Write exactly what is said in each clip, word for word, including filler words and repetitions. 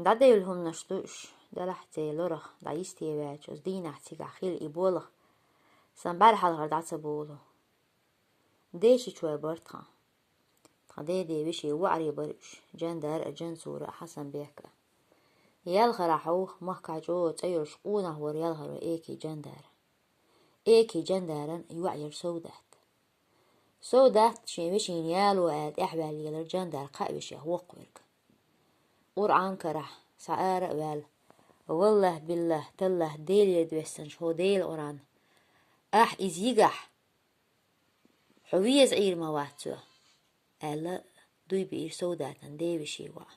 ДӀадевлла хӀуманаш ду уж, делахь цӀе лорах дӀайистеваьча, оцу дийнахь цигахь хила и болх, сан бӀаьра хьалхара дӀа ца болу. Дешичой бара тхан. Тхан деден вешин воӀарий бара уж, Джандар а, Джансура а, Хьасанбек а. Ялхара хьовха махкахь чӀогӀа цӀе йолуш къонах вара ялхаро Экин Джандар. Экин Джандаран йоӀ яра Совдат. Совдат шен вешина яло аьлла тӀаьхьаваьлла елара Джандар кхаа вешех воккхаверг. Къуръан карахь схьа ара а ваьлла: «Валлахь, биллахь, таллахь, Делера доьссинчу хьо Делан Къуръан, ахь иза йигахь, хьо веза Ӏийр ма вац цо», — аьлла, дуй биира Совдатан девешин воӀа.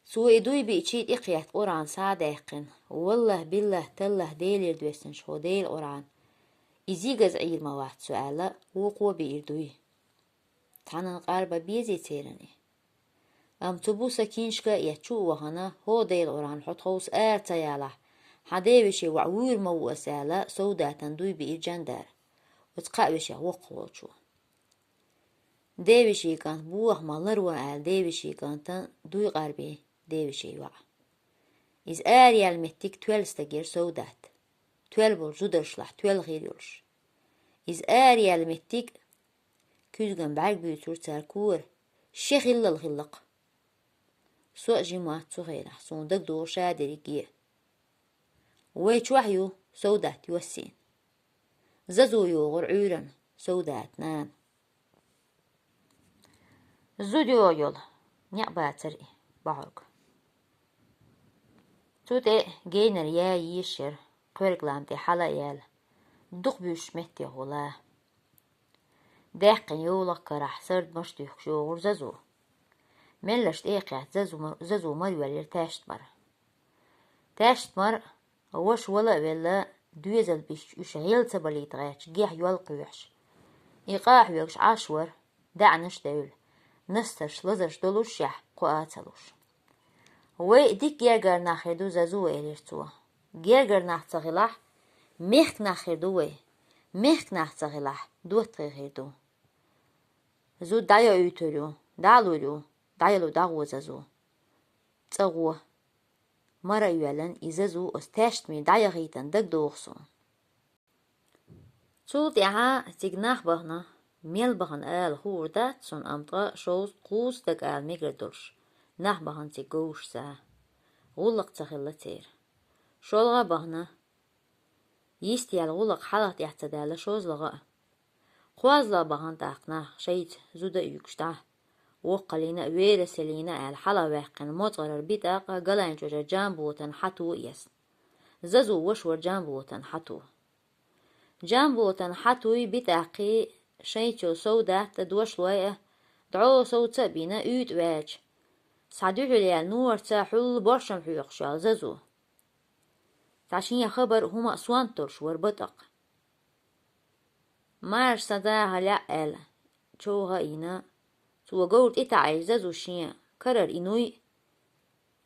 Цо и дуй биъчий тӀекхетта Къуръан схьа а даьккхина: «Валлахь, биллахь, таллахь, Делера доьссинчу хьо Делан Къуръан, иза йигаза Ӏийр ма вац цо», — аьлла, вукхо а биира дуй. Цхьанна къарба безий церан и? Амма цу буса киншка а эцчу а вахана: «ХӀо, Делан Къуръан, хьо тховса ара ца ялахь, хьан девешин воӀ вуьйр ма ву ас», — аьлла, Совдатан дуй биира Джандар. Оцу кхаа вешех воккхах волчо. Девешин кӀант бохамах ларво аьлла, девешин кӀантан дуй къарбий девешин йоӀа. Иза ара яьлла меттиг тоьлла стаг яра Совдат. Тоьлла болчу зударшлахь тоьлла хир йолуш. Иза ара яьлла меттиг куьзган бӀаьрг буьйцура цара кора, шен хиллал хилла-кх. Со а жима вац цу хенахь, суна дагадогӀу ша дерриге а. Вай чохь ю Совдат йоссийна. Зазо йогӀура Ӏуьйранна Совдатан нана. Зуда йогӀу йолу некъ бацара и бахьург. Цу тӀе генара яй ешара, кхоьрга лам тӀе хьала а яьлла, дукха буьйсуш меттехула. Даьккхина йовлакх карахь сардамаш дуьхкуш йогӀура Зазо. Меллаша тӀе а кхетта, Зазо ма-, Зазо мара йоьллира Таьштмара. Таьштмара, ваша вала а велла, доьзал бисча уьш гӀел ца балийта гӀерташ, гехь йол кхоьхьуш, и къа а хьоьгуш Ӏаш вара, даьӀнаш а девлла, настарш, лазарш долушшехь, кхоа а ца луш. «Вай дика гергара нах хир ду, Зазо», — элира цо. «Гергара нах ца хилахь, мехкан нах хир ду вай. Мехкан нах ца хилахь, доттагӀий хир ду». Зуда дӀайоуьйтур ю, дӀа а лур ю, дӀаяло дӀагӀо Зазо. ЦӀа гӀо. Мара а йоьллина, и Зазо оцу Таьштмин дӀаяхийтина дагадогӀу суна. Цул тӀаьхьа цига нах бахана, мел бахана ала хуур дац суна, амма ткъа шовзткъа кхузткъа стаг ала мегар долуш, нах бахана цига говшашца. ГӀуллакх ца хилла церан. ШолгӀа а бахана, йист яьлла гӀуллакх хьалха тӀехь ца даьлла шозлагӀа а. КхозлагӀа бахана тӀаккха нах шайца зуда а уьгуш дӀа. Воккхаллина а, вераселлина а аьлла хьалха ваьккхина МоцӀарара БитӀакъ а, ГаланчӀожара Джамботан Хьату а эцна. Зазо ваша вара Джамботан Хьату. Джамботан Хьатуй БитӀаккхий шайца йолу Совдат а, дошлой а дӀо совца а бина, уьйтӀа ваьлча, схьа дуьхьал яьлла норца хьул боршам хьоькхуш йолу Зазо. Цхьа шен хабар а, хӀума а сонта долуш вара БитӀакъ. Марша сан даха лаьа аьлла, човха а йина, цо говра тӀе таӀийча, Зазо шен карара и нуй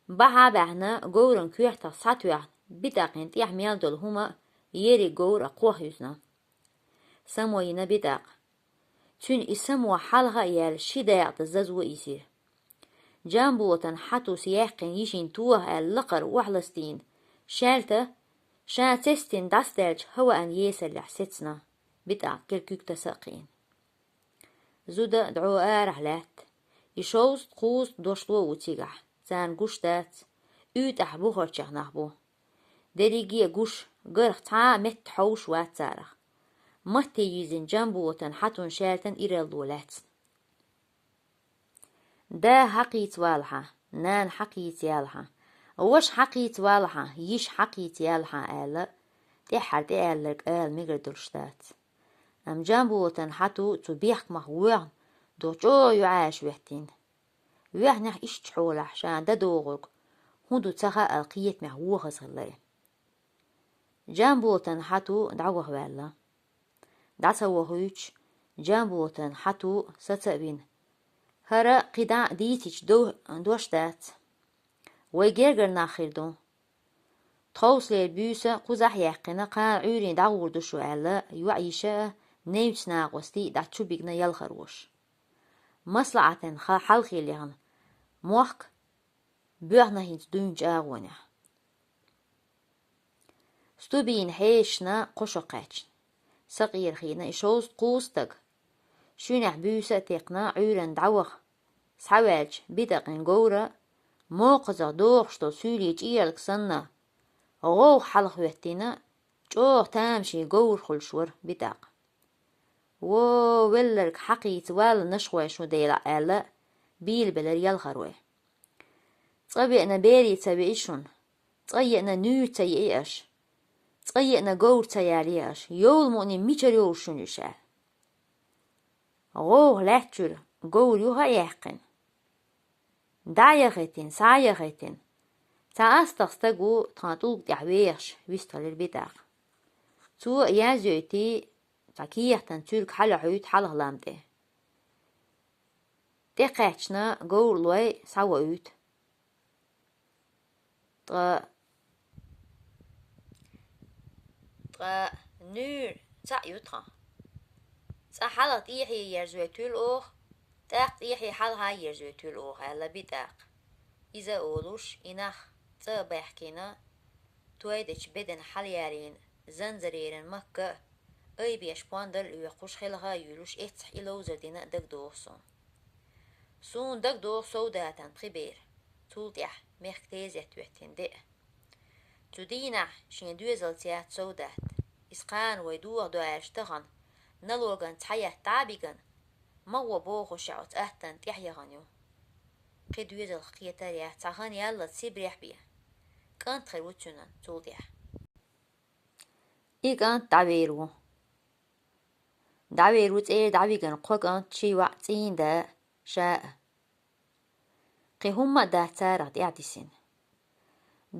а бахьа а баьхьна, говран коьртах схьатоьхна, БитӀакъин тӀехь мел долу хӀума а, ерриг говр а кхохьуьйтуьйтура. Само йина БитӀакъ. Цуьнан и само хьалха а яьлла, ши дакъа дан Зазо а йисира. Джамботан Хьатус яьккхина йишина тоха аьлла лакхара охьаластийна шаьлта, ша цестина дӀасадаьллачу хӀаваан есаллехь сецна, БитӀакъ куьг таса а кхиъна. Зуда дӀо арахь лаьтта. И шовзткъа кхузткъа дошло а ву цигахь, царна гуш дац, уьйтӀахь бухарчех нах бу. Дерриге а гуш, гарх цхьа а метта хьовш вац царах. Матте йирзина Джамботан Хьатун шаьлтан иралло лаьцна. Да хьакхийца валахьа, нана хьакхийца ялахьа, ваша хьакхийца валахьа, йиша хьакхийца ялахьа аьлла, тӀаьххьара тӀеаьлларг ала мегар долуш дац. Амма Джамботан Хьату цу бехкамах воьхна, дукха чӀогӀа юьхьӀаьржа хӀоьттина. Воьхнехь иштта хьолахь ша дан догӀург хӀун ду ца хаьа аьлла кхетамехь вохаза хилла и. Джамботан Хьату дӀавахаваьлла. ДӀа ца вохуьйтуш, Джамботан Хьату саца а вина: «ХӀара кхидӀа а дийцича дов-, дош дац. Вай гергара нах хир ду. Тховсалера буьйса кхузахь а яьккхина, кхана Ӏуьйрийн дӀагӀур ду шу», — аьлла, йоӀ йиша а, невцан накъостий а дӀа чу бигна ялхаро. МаслаӀатан ха-, хьалхе лехна, Мохк боьхна хӀинца дуьйна чӀагӀонехь. Стубийна хьешашна кхо шо кхаьчна. Сакъерхийна и шовзткъа кхузткъа стаг. Шуьнехь буьйса а текхна, Ӏуьйранна дӀаваха схьаваьлча, БитӀакъин говра, мокхазах дохуш долу суьйлийн чӀиялг санна, гӀовгӀа хьалха хӀоьттина, чӀогӀа тамашийна говр хуьлуш вара БитӀакъ. «Во, велларг хьакхийца валла, нашхой шун делахь», — аьлла, бийлабелира ялхарой. «Цкъа веана берий ца веи шуна? Цкъа еана нуьйр ца еи аша? Цкъа еана говр ца ялий аша? Йовла мукъане мичара йовлу шуна уьш?» — аьлла. ГӀовгӀа лаьттачуьра говр юха а яьккхина, дӀа а яхийтина, схьа а яхийтина, цхьа астагӀа стаг ву тхан тӀулга тӀехь вехаш, вистхилира БитӀакъ. Цо а язйойтий, цхьа кехатан цуьрг хьалахьуьйту хьалха лам тӀе. ТӀекхаьчна говралой схьавоуьйту. Ткъа, ткъа нуьйр цхьаъ ю тхан. Цкъа хьалха тӀехье ерзавойтуьйлу оха, тӀаккха тӀехье хьалха ерзавойтуьйлу оха, — аьлла БитӀакъ. Иза а олуш, и нах цӀа а баьхкина, тойдечу бедан хьалаялийна, занзареран макка а, айбеш пондал а оьккхуш, хелха а юьйлуш, эццахь и ловзар дина дагадогӀу суна. Суна дагадогӀу Совдатан пхи бер, цул тӀаьхьа мехка тезет хӀоьттина де а. Цу дийнахь шен доьзалца яц Совдат. Иза кхана вай дохадо аьлча тахана, налоган цхьа етт дӀа а бигана, ма гӀо бохуш а оцу аттана тӀехь яхана ю. Кхин доьзалх кхетар яц, цхьа хан яллалц Сибрехь бен. КӀант хир ву цуьнан цул тӀаьхьа. И кӀант дӀавер ву. ДӀавер ву цӀера дӀавигна кхо кӀант, ши йоӀ, цӀийнда а, ша а. Кхин хӀумма а дац царах тӀаьхьадисина.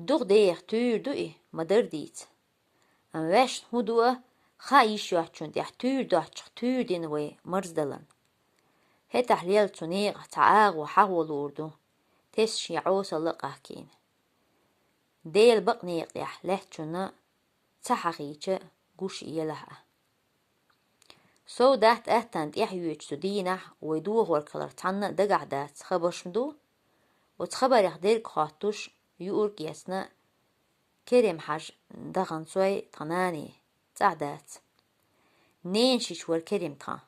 Дукха деха туьйра ду и, ма-дарра дийца. Амма ваьшна хӀун ду а, хаа йиш йоцчунна тӀехь туьйра доцчух туьйра дина вай марздаларна. ХӀетахь лелла цу некъах цхьа агӀо хьахо луур ду, тесна шен Ӏосалла а къахкийна. Делан бакъ некъа тӀехь лаьттачунна ца хьахийча, гуш елахь а. Совдат аттана тӀехь йоьдучу цу дийнахь вай дохорг хиларх цхьанна а дагахь дац, хабарш ма ду. Оцу хабарех дерг хоттуш, юург а эцна, Керим-Хьаьжа даханцой тхан нани, цӀахь дац. Ненан шича вара Керим тхан,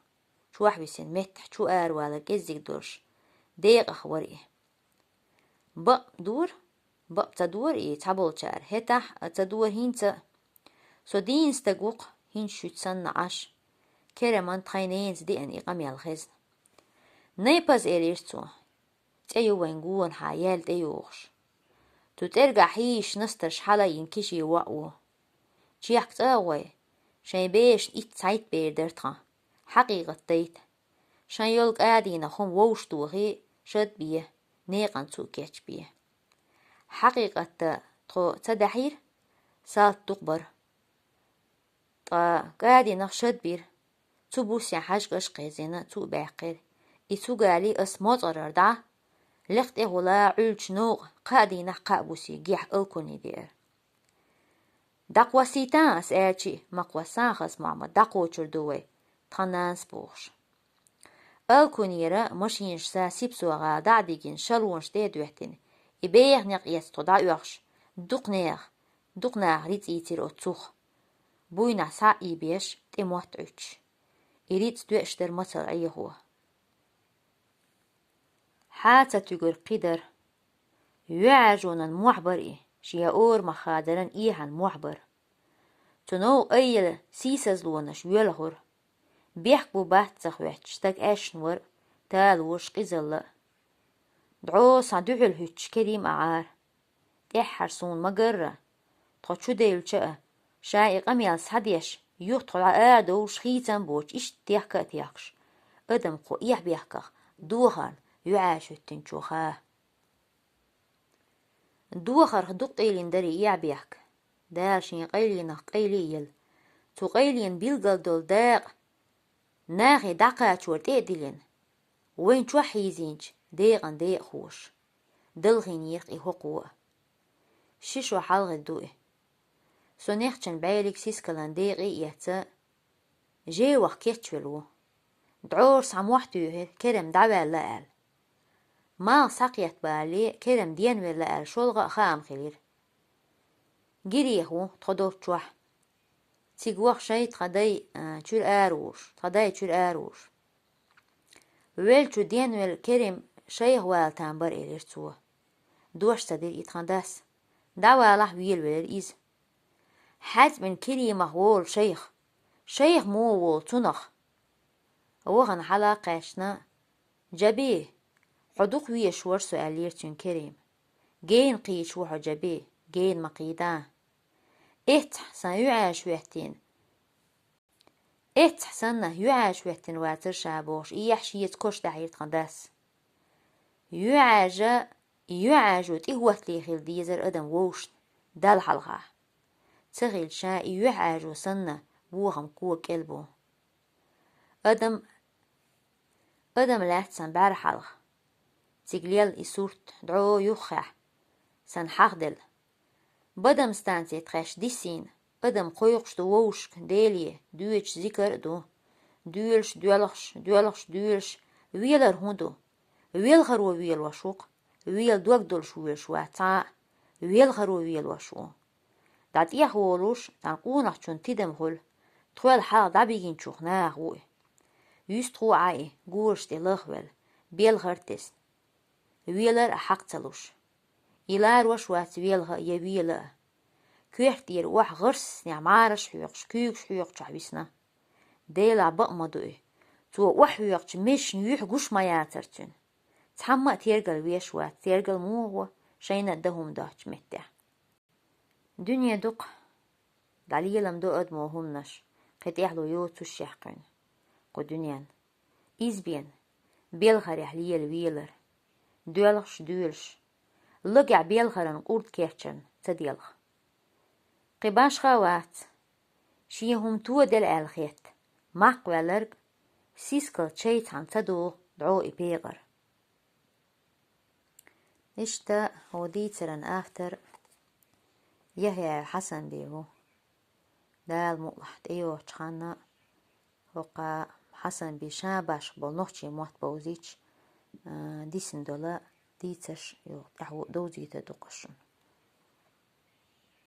чохь висина, меттахь чу аравалар кӀеззиг долуш, декъах вара и. Бакъ дора? Бакъ ца дора и цхьаболчара, хӀетахь а ца дора хӀинца а. Со дийна стаг ву-кх, хӀинца шуьца санна Ӏаш. Кераман тхайн ненаца деана и къамел хезна. Найпаза элира цо. ЦӀе ю вайн гонахьа яьлла тӀейогӀуш. Цу цӀергахь хьийзаш настарш хьала а йина киши воӀ ву. Чехка цӀа а гӀой, шайн бешан итт-цхьайтта бер дара тхан, хьакъикъат дайта. Шайн йолу кӀадийнах хӀума вовшах тохий, шад бе, некъан цу а кечбе. Хьакъикъатта тхо ца даьхьира, салт дукха бара. Ткъа кӀадийнах шад бира. Цу бусен хьаьжкӀаш а кхезина, цу а баьккхира. И цу гали ас моцӀарара дӀа, лекха тӀехула Ӏуьллучу новкъа кхаа дийнахь кхаа буси гехь алкуни деара. «ДӀакхоссийта ас аьлчи, ма кхоссана, Хас-Мохьмад, дӀакхочур ду вай, тхан нанас», — бохуш. Алкунера машинаш са Сипсо-гӀала дӀа а дигина, шалонаш тӀе а доьттина, и беха некъ эцна тхо дӀаоьхуш, дукха нехан, дукха наха рицкъ ийцира оцу цух. Буйнахь схьа а ийбеш, тӀе мотт Ӏуьттуш. И рицкъ тоьаш дара мацалла Ӏехо. Хьа ца туьгура кхидара. ЙоьӀаьржонан мохь бара и, шен орамах хадаран эхьан мохь бара. Цу новкъа айъелла сийсазлонаш йоьлхура. Бехк бу-бац ца хоьттуш, стаг аьшна вара, талош, къизалла а. ДӀо схьа дуьхьал хӀуьттуш Керим а Ӏара. ТӀаьххьара суна ма-гарра, тхо чу девлча а, ша и къамел схьадеш, юха тхо дӀа арадовлуш хийцам а боцуш, иштта техка а техкаш, адам кху эхь-бехках дохарна йоьӀаьржа хӀуьттинчо ха. Дохарх дукха къийлина дара и эхь-бехк. Дала шен къайленах къайле а елла, цу къайленан билггал долу дакъа нахе дӀакхачор тӀе а диллина, вайн чохь хьийзийначу декъан декъахоша, далхийнера-кх и хӀокхо а. Ши шо хьалхе ду и. Со нехчан бӀелиг сискалан декъе а эцна, жевах кечвелла ву. ДӀора схьа мохь туьйхира, Керам дӀаваьлла аьлла. Малх схьакхетта балале, Керим денвелла аьлла шолгӀа а хаам хилира. Гирех ву тхо долччохь. Цига ваха шай тхан дай, а, чуьра ара вуш, тхан дай чуьра ара вуш. Веллачу денвелла Керим шайх вала там бара, элира цо. Дош ца дира и тхан дас. ДӀавалахь, велавелира иза. ХьаьцӀмин Керимах волу шайх. Шайх муха волу цунах? Вахана хьала кхаьчна: «Джаби, хьо дукха везаш вара со», — аьллера цуьнга Керима. «Гена кхийча ву хьо, Джаби, гена ма кхийда. Эццахь сан юьхьӀаьржа хӀоьттина. Эццахь санна юьхьӀаьржа хӀоьттина вацара ша», — бохуш, и эхь шеца кош дахьийра тхан дас. ЮьхьӀаьржа, и юьхьӀаьржо тӀехӀоттале хила дезара адам вовшашна, Далла хьалха. Ца хилча, и юьхьӀаьржо санна, бохам кога кӀел бу. Адам, адам лаьцна бӀаьра хьалха. Цига лелла и сурт дӀо юххехь, сан хьахделла. Бадам станций тхаьш дисийна, адам кхойкхуш ду вовшашка Деле, доьчу зикар а ду. Доьлуш, доьлхуш, доьлхуш, доьлуш, велар хӀун ду? Велхаро велош ву-кх, вела дог долуш воьлуш вац цхьа а, велхаро велош ву. ДӀатӀехволуш, цхьана къонахчун тидам хуьлу, тхол хьалха дӀабигинчух наха ву и. Юьстахо Ӏа и, гораш тӀе лахвелла, белхар тесна. Велар а хьакха ца луш. И ларош вац велха я вела а. Коьрта тӀера охьа гӀарснехь мӀараш хьоькхуш, куьйгаш хьоькхучохь висна. Делахь бакъ ма ду и. Цо охьахьоькхучу межашна юьхь гуш ма яцара цуьнан. Цхьамма а тергал веш вац, тергал муха во шайна а дан хӀума доцучу меттехь. Дуьне ду-кх, дӀалелам до адамо хӀуманаш, кхин тӀаьхьало йоцушшехь кхуьнан кху дуьненна. Иза бен, белхарехь лела велар. Доьлхуш, доьлуш. Лагехь белхаран кӀурд керчарна ца делха. Кхин башха а вац. Шен хӀума тоделла аьлла хетта, маккх ваьлларг, сискал чай цхьаьна ца догӀу дӀо и пекъар. Иштта хӀокху дийцаран автор Яхьъяев Хьасанбий ву. Дала мукъалахь тӀейогӀучу ханна хӀокху Хьасанбий ша башха болу нохчийн мотт бовзийча, а, дисина долу дийцарш юха тӀаьхьа довзийтур ду-кх шуна.